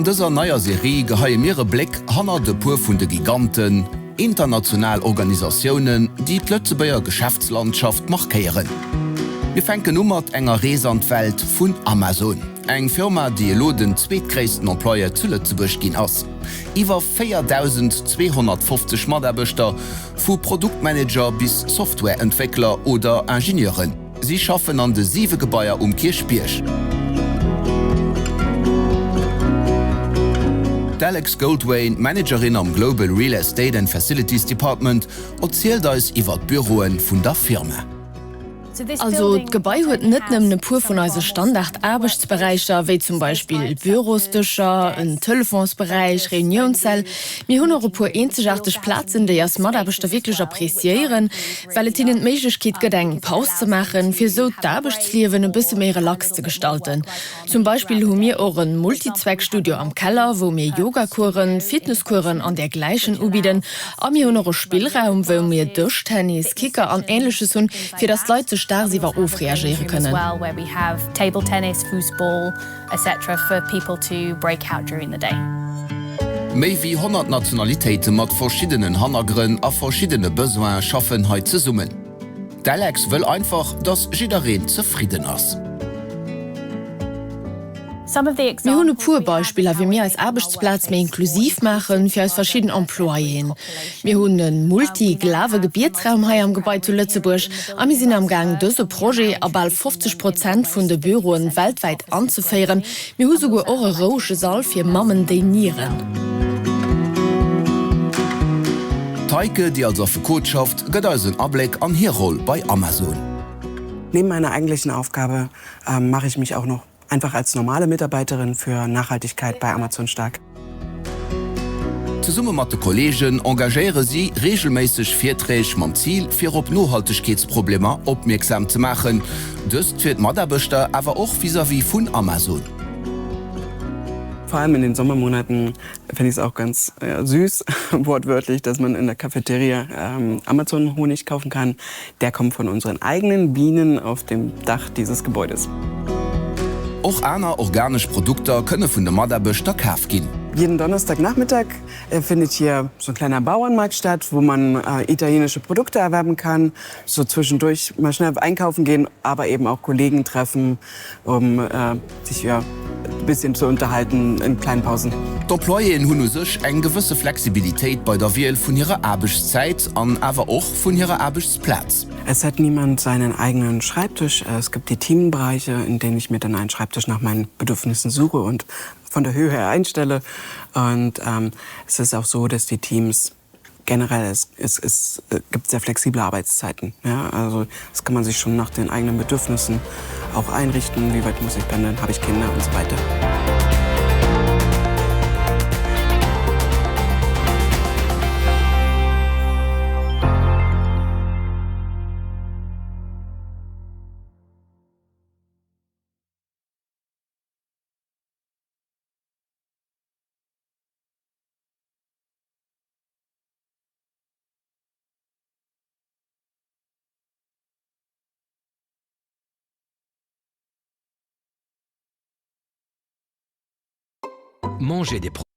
dëser neier Serie geheie mir e Bléck hannert e puer vun de Giganten, international Organisatiounen, déi d'Lëtzebuerger Geschäftslandschaft markéieren. Mir fänken u mat enger Rees an d'Welt vun Amazon, eng Firma, déi elo den zweetgréissten Employeur zu Lëtzebuerg ginn ass. Iwwer 4.250 Mataarbechter, vu Produktmanager bis Softwareentwéckler oder Ingenieuren. Si schaffen an de siwe Gebaier um Kierchbierg. D'Alex Goldwain, Managerin am Global Real Estate and Facilities Department, erzielt eis iwwer d'Büroe vun der Firma. Also d'Gebai huet net nëmmen e puer vun eise Standard-Aarbechtsberäicher, wéi zum Beispill Bürosdëscher, en Telefonsberäich, Reuniounssäll. Mir hunn och e puer eenzegaarteg Plazen, déi eis Mataarbechter wierklech appreciéieren, well et hinnen d'Méiglechkeet gëtt, eng Paus ze maachen, fir esou d'Aarbechtsliewen e bësse méi relax ze gestalten. Zum Beispill hu mir och e Multizweckstudio am Keller, wou mir Yogacoursen, Fitnesscoursen an dergläichen ubidden. A mir hunn och e Spillraum, wou mir Dëschtennis, Kicker an Ähnleches hunn, fir dass d'Leit sech dagsiwwer ofreagéiere kënnen. Méi wéi 100 Nationalitéite mat verschiddenen Hannergrënn a verschiddene Besoine schaffen hei zesummen. D'Alex wëll einfach, dass jiddereen zefridden ass. Mir hunn e puer Beispiller, wéi mir eis Aarbechtsplaz méi inklusiv maachen, fir eis verschidden Employéen. Mir hunn e Multi-Glawe-Gebietsraum hei am Gebai zu Lëtzebuerg a mir sinn am Gaang, dëse Projet a bal 50 Prozent vun de Büroen weltwäit anzeféieren. Mir hu souguer och e rouege Sall fir Mammen, déi nieren. D'Heike, déi als Affekot schafft, gëtt eis en Abléck an hir Roll bei Amazon. Neben meiner eigentlichen Aufgabe mache ich mich auch noch einfach als normale Mitarbeiterin für Nachhaltigkeit bei Amazon stark. Zesumme mat de Kolleegen engagéiere si reegelméisseg Virträg mam Zil, fir op Nohaltegkeetsproblemer opmierksam ze maachen, dëst fir d'Mataarbechter, awer och vis-à-vis vun Amazon. Vor allem in den Sommermonaten finde ich es auch ganz süß, wortwörtlich, dass man in der Cafeteria Amazon-Honig kaufen kann. Der kommt von unseren eigenen Bienen auf dem Dach dieses Gebäudes. Och aner organesch Produkter kënne vun de Mataarbechter kaf ginn. Jeden Donnerstagnachmittag findet hier so ein kleiner Bauernmarkt statt, wo man italienische Produkte erwerben kann, so zwischendurch mal schnell einkaufen gehen, aber eben auch Kollegen treffen, um sich ja e bisschen zu unterhalten in kleinen Pausen. D'Employéen hunn u sech eng gewësse Flexibilitéit bei der Wiel vun hirer Aarbechtszäit an awer och vun hirer Aarbechtsplaz. Es hat niemand seinen eigenen Schreibtisch. Es gibt die Teambereiche, in denen ich mir dann einen Schreibtisch nach meinen Bedürfnissen suche und von der Höhe her einstelle. Und es ist auch so, dass die Teams generell es, es, es gibt sehr flexible Arbeitszeiten. Ja? Also das kann man sich schon nach den eigenen Bedürfnissen auch einrichten. Wie weit muss ich pendeln, habe ich Kinder und so weiter. Manger des.